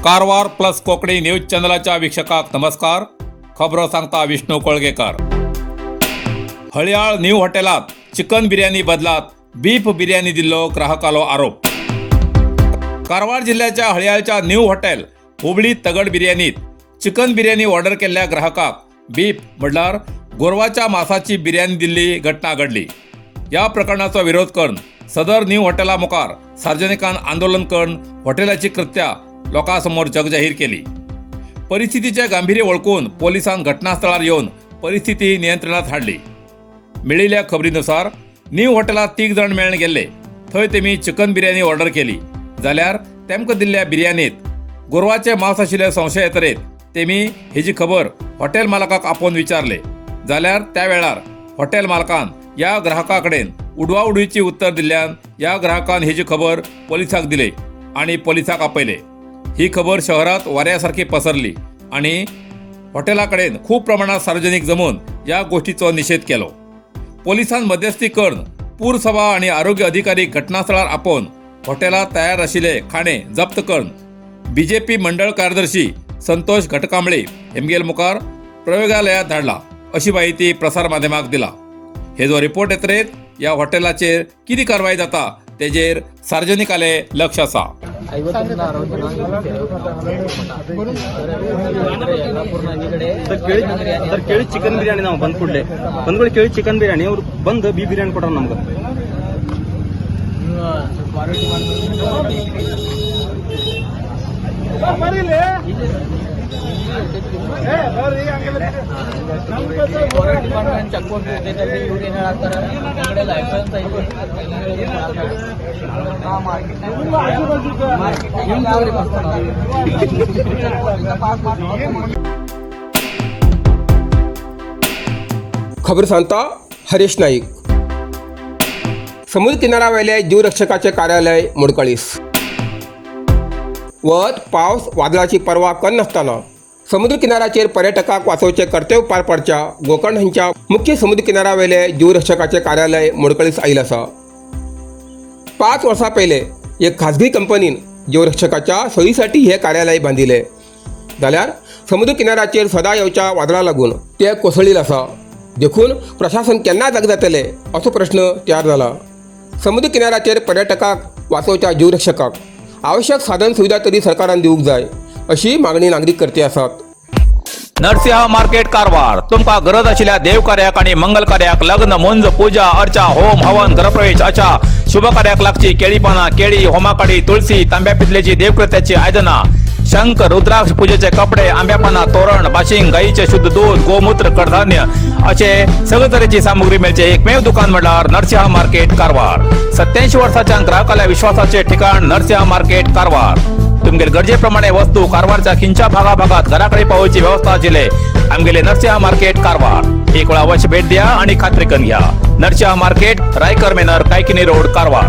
Karwar plus Konkani news चॅनलाच्या वीक्षकांक नमस्कार. खबरो सांगता विष्णू कोळगेकर. हळयाळ न्यू हॉटेलात चिकन बिर्याणी बदलात बीफ बिर्याणी दिल्लो ग्राहकालो आरोप. कारवार जिल्ह्याच्या हळयाळच्या न्यू हॉटेल हुबळी तगड बिर्याणीत चिकन बिर्याणी ऑर्डर केल्ल्या ग्राहकाक बीफ म्हणल्यार गोरवाच्या मांसाची बिर्याणी दिल्ली घटना घडली. या प्रकरणाचो विरोध करून सदर न्यू हॉटेला मुखार सार्वजनिकान आंदोलन करून हॉटेलाची कृत्या लोकांसमोर जगजाहीर केली. परिस्थितीचे गांभीर्य वळखून पोलिसांन घटनास्थळार येवन परिस्थिती नियंत्रणात हाडली. मेळिल्ल्या खबरीनुसार न्यू हॉटेलात तीग जाण मेळून गेल्ले. थंय तेमी चिकन बिर्याणी ऑर्डर केली जाल्यार तेमकां दिल्ल्या बिर्याणीत गोरवाचे मांस आशिल्ले संशय येतरेत तेमी हेजी खबर हॉटेल मालकाक आपोवन विचारले जाल्यार त्या वेळार हॉटेल मालकान ह्या ग्राहका कडेन उडवाउडवीची उत्तर दिल्ल्यान ह्या ग्राहकान हेजी खबर पोलिसाक दिली आनी पोलिसाक आपयले. ही खबर शहरात वाऱ्यासारखी पसरली आनी हॉटेला कडेन खूब प्रमाणात सार्वजनिक जमून ह्या गोष्टीचो निशेध केलो. पोलिसान मध्यस्थी करून पुरसभा आणि आरोग्य अधिकारी घटनास्थळार आपोवन हॉटेलात तयार आशिल्ले खाणे जप्त करून बीजेपी मंडळ कार्यदर्शी संतोष घटकांबळे हेमगेल मुखार प्रयोगालयात धाडला अशी माहिती प्रसार माध्यमाक दिला. हे जो रिपोर्ट येतरेत ह्या हॉटेलाचेर कितें कारवाय जाता तेजेर सार्वजनिकाले लक्ष आसा. 50ರಿಂದ 60 ಜನ ಎಲ್ಲ ಪೂರ್ಣ ಈ ಕಡೆ. ಸರ್ ಕೇಳಿ, ಸರ್ ಕೇಳಿ, ಚಿಕನ್ ಬಿರಿಯಾನಿ ನಾವು ಬಂದ್ ಕೂಡಲೇ ಬಂದ್ಗಳು ಕೇಳಿ ಚಿಕನ್ ಬಿರಿಯಾನಿ, ಅವ್ರು ಬಂದು ಬೀಫ್ ಬಿರಿಯಾನಿ ಕೊಟ್ರ ನಮ್ಗೆ. ನೀವು ಸ್ವಲ್ಪ ಕ್ವಾಲಿಟಿ ಮಾಡ್ಬೇಕು. ಫಾರೆಸ್ಟ್ ಡಿಪಾರ್ಟ್ಮೆಂಟ್ ಚೆಕ್ ಪೋಸ್ಟ್ ಇರ್ತೈತಲ್ರಿ, ಇವ್ರು ಏನ್ ಹೇಳಾಕ್ತಾರ, ನಮ್ಮ ಕಡೆ ಲೈಸೆನ್ಸ್ ಐತಿ. ಮಾರ್ಕೆಟ್ನಾಗ ಪಾಸ್. खबर सांगता हरीश नाईक. समुद्र किनाऱ्यावेले जीवरक्षकाचे कार्यालय मोडकळीस. वत, पावस, वादळाची पर्वा करनासतना समुद्र किनाऱ्याचेर पर्यटकाक वाचोवचें कर्तव्य पार पाडच्या गोकर्ण हांच्या मुख्य समुद्र किनाऱ्यावेले जीवरक्षकाचे कार्यालय मोडकळीस आयिल्लें आसा. 5 वर्सां पयले एक खाजगी कंपनीन जीवरक्षकाच्या सोयीसाठी हे कार्यालय बांदिलें जाल्यार समुद्र किनाऱ्याचेर सदां येवच्या वादळा लागून ते कोसळील आसा. देखून प्रशासन केन्ना जागे जातले असो प्रश्न तयार जाला. समुद्र किनाऱ्याचेर पर्यटकाक वाचोवच्या जीवरक्षकाक आवश्यक साधन सुविधा तरी सरकारान दिवंक जाय अशी मागणी नागरीक करते आसात. नरसिंह मार्केट कारवार. तुमकां गरज आशिल्ल्या देवकार्याक आणि मंगल कार्याक, लग्न, मुंज, पूजा अर्चा, होम हवन, गृहप्रवेश अशा शुभ कार्याक लागची केळी पानां, केळी, होमाकाडी, तुळसी, तांब्या पितलेची देवकृत्याची आयदनां, शंख, रुद्राक्ष, पूजेचे कपडे, आंब्या पानां, तोरण, बाशिंग, गाईचे शुद्ध दूध, गोमूत्र, कडधान्य असे सगळे तरेची सामुग्री मेळचे एकमेव दुकान म्हणल्यार नरसिंह मार्केट कारवार. 87 वर्साच्या ग्राहकाल्या विश्वासाचे ठिकाण नरसिंह मार्केट कारवार. तुमगेले गरजेप्रमाणे वस्तू कारवारच्या खिंच्या भागाभागात घराकडे पावोवची व्यवस्था आशिल्ले आमगेले नरसिंह मार्केट कारवार. एक वेळा अवश्य भेट द्या आणि खात्री करून घ्या. Narasimha market, Raikar Menar, Kaikini road, Karwar.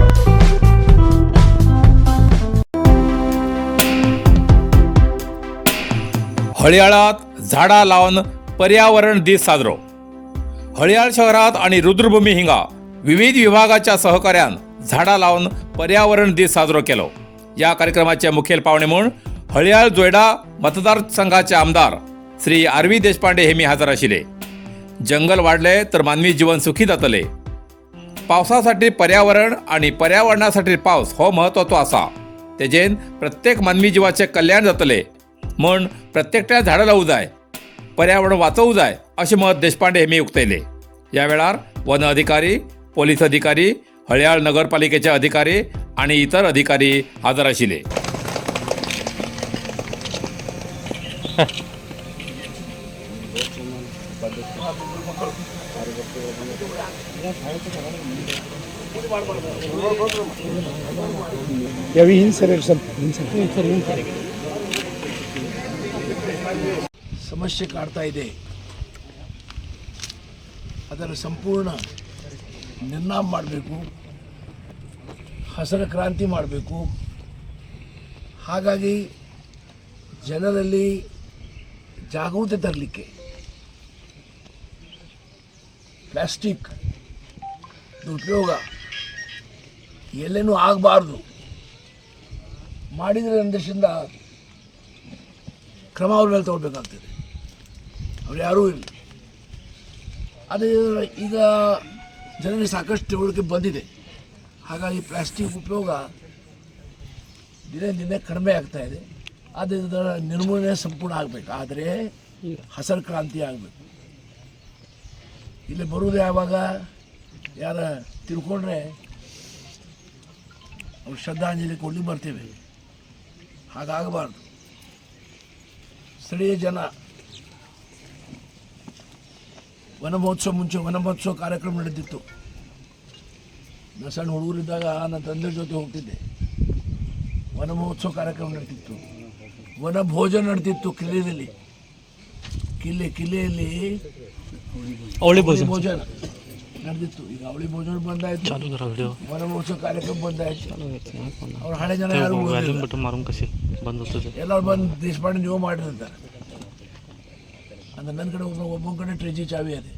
हळयाळात झाडां लावन पर्यावरण दीस साजरो. हळयाळ शहरात आणि रुद्रभूमी हिंगा विविध विभागाच्या सहकार्यान झाडां लावन पर्यावरण दीस साजरो केलो. या कार्यक्रमाचे मुखेल पावणे म्हूण हळयाळ जोयडा मतदारसंघाचे आमदार श्री आर व्ही देशपांडे हेमी हजर आशिल्ले. जंगल वाढले तर मानवी जीवन सुखी जातले. पावसासाठी पर्यावरण आणि पर्यावरणासाठी पावस हो म्हत्वाचो आसा. तेजेन प्रत्येक मानवी जिवाचे कल्याण जातले म्हूण प्रत्येकट्या झाडां लावूं जाय, पर्यावरण वाचोवं जाय अशें मत देशपांडे हेमी उक्तयले. ह्या वेळार वन अधिकारी, पोलीस अधिकारी, हळयाळ नगरपालिकेचे अधिकारी आणि इतर अधिकारी हजर आशिल्ले. ಯಾವಿ ಹಿಂದೆ ಸ್ವಲ್ಪ ಹಿಂದೆ. ಸಮಸ್ಯೆ ಕಾಡ್ತಾ ಇದೆ. ಅದನ್ನು ಸಂಪೂರ್ಣ ನಿರ್ನಾಮ ಮಾಡಬೇಕು, ಹಸಿರು ಕ್ರಾಂತಿ ಮಾಡಬೇಕು. ಹಾಗಾಗಿ ಜನರಲ್ಲಿ ಜಾಗೃತಿ ತರಲಿಕ್ಕೆ ಪ್ಲಾಸ್ಟಿಕ್ ಉಪಯೋಗ ಎಲ್ಲೇನೂ ಆಗಬಾರ್ದು, ಮಾಡಿದರೆ ನಮ್ಮ ದೇಶದಿಂದ ಕ್ರಮ ಅವ್ರ ಮೇಲೆ ತೊಗೊಳ್ಬೇಕಾಗ್ತದೆ. ಅವ್ರು ಯಾರೂ ಇಲ್ಲ. ಅದೇ ಈಗ ಜನರಿಗೆ ಸಾಕಷ್ಟು ತಿಳುವಳಿಕೆ ಬಂದಿದೆ. ಹಾಗಾಗಿ ಪ್ಲಾಸ್ಟಿಕ್ ಉಪಯೋಗ ದಿನೇ ದಿನೇ ಕಡಿಮೆ ಆಗ್ತಾಯಿದೆ. ಆದರೆ ಇದರ ನಿರ್ಮೂಲನೆ ಸಂಪೂರ್ಣ ಆಗಬೇಕು. ಆದರೆ ಹಸಿರು ಕ್ರಾಂತಿ ಆಗಬೇಕು. ಇಲ್ಲಿ ಬರುವುದು ಯಾವಾಗ ಯಾರ ತಿಳ್ಕೊಂಡ್ರೆ ಅವ್ರು ಶ್ರದ್ಧಾಂಜಲಿ ಕೊಡ್ಲಿಕ್ಕೆ ಬರ್ತೇವೆ. ಹಾಗಾಗಬಾರ್ದು. ಸ್ಥಳೀಯ ಜನ ವನಮಹೋತ್ಸವ ಮುಂಚೆ ವನಮಹೋತ್ಸವ ಕಾರ್ಯಕ್ರಮ ನಡೆದಿತ್ತು. ನಾನು ಸಣ್ಣ ಹುಡುಗರಿದ್ದಾಗ ನನ್ನ ತಂದೆ ಜೊತೆ ಹೋಗ್ತಿದ್ದೆ. ವನಮಹೋತ್ಸವ ಕಾರ್ಯಕ್ರಮ ನಡೀತಿತ್ತು, ವನಭೋಜನ ನಡೀತಿತ್ತು ಕಿಲ್ಲೆಯಲ್ಲಿ, ಕಿಲ್ಲೆಯಲ್ಲಿ ಅವಳಿ ಭೋಜನ ನಡೆದಿತ್ತು. ಈಗ ಅವಳಿ ಭೋಜನ ಬಂದಾಯ್ತು, ವನಮಹೋತ್ಸವ ಕಾರ್ಯಕ್ರಮ ಬಂದಾಯ್ತು. ಅವ್ರ ಹಳೆ ಜನ ಯಾರು ಉಳಿದಿಲ್ಲ. ಎಲ್ಲರೂ ಬಂದು ದೇಶಪಾಂಡೆ ನೀವು ಮಾಡಿರ್ತಾರೆ. ಅಂದ್ರೆ ನನ್ನ ಕಡೆ ಒಬ್ಬನ ಕಡೆ ಟ್ರೆಜಿ ಚಾವಿ ಅದೇ,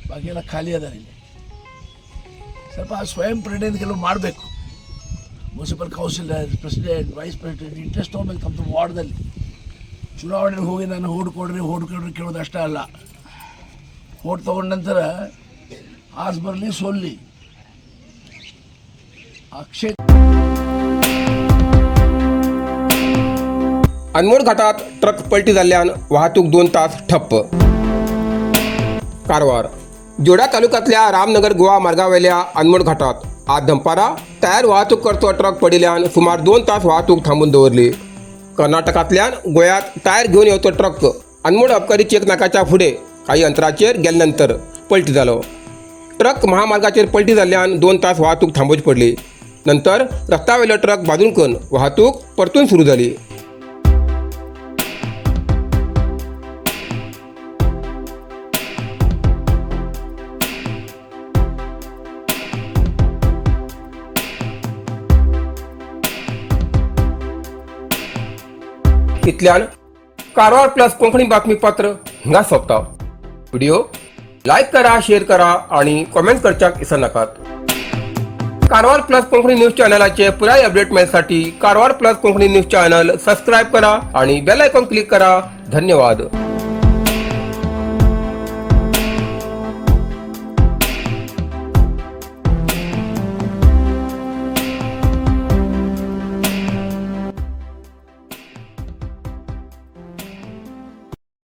ಬಾಕಿ ಎಲ್ಲ ಖಾಲಿ ಅದಾರೆ. ಇಲ್ಲಿ ಸ್ವಲ್ಪ ಸ್ವಯಂ ಪ್ರೇರಣೆಯಿಂದ ಕೆಲವು ಮಾಡಬೇಕು. Municipal councillor, president, vice president interest ತೊಗೊಬೇಕು ತಮ್ಮ ತಮ್ಮ ವಾರ್ಡ್ದಲ್ಲಿ. ಚುನಾವಣೆಗೆ ಹೋಗಿ ನಾನು ಓಟ್ ಕೊಡ್ರಿ ಓಟ್ ಕೊಡ್ರಿ ಕೇಳೋದು ಅಷ್ಟೇ ಅಲ್ಲ. ಓಟ್ ತೊಗೊಂಡ ನಂತರ ಆಸ್ ಬರಲಿ ಸೋಲ್ಲಿ ಆ ಕ್ಷೇತ್ರ. अनमोड घाटात ट्रक पलटी जाल्ल्यान वाहतूक 2 तास ठप्प. कारवार जोडा तालुक्यांतल्या रामनगर गोवा मार्गावेल्या अनमोड घाटात आज दनपारा टायर वाहतूक करचो ट्रक पडिल्ल्यान सुमार 2 तास वाहतूक थांबून दवरली. कर्नाटकांतल्यान गोव्यांत टायर घेवन येवचो ट्रक अनमोड अबकारी चेक नाकाच्या फुडें काही अंतराचेर गेले नंतर पलटी जालो. ट्रक महामार्गाचेर पलटी जाल्ल्यान 2 तास वाहतूक थांबोवची पडली. नंतर रस्त्यावेलो ट्रक बाजून करून वाहतूक परतून सुरू जाली. इतल्यान कारवार प्लस कोंकणी बातमीपत्र हिंगा सोंपता. व्हिडिओ लायक करा, शेअर करा आणि कॉमेंट करच्याक विसरनाकात. कारवार प्लस कोंकणी न्यूज चॅनलाचे पुराय update मेळसाठी Karwar plus Konkani news channel subscribe करा आणि बेल आयकॉन क्लिक करा. धन्यवाद.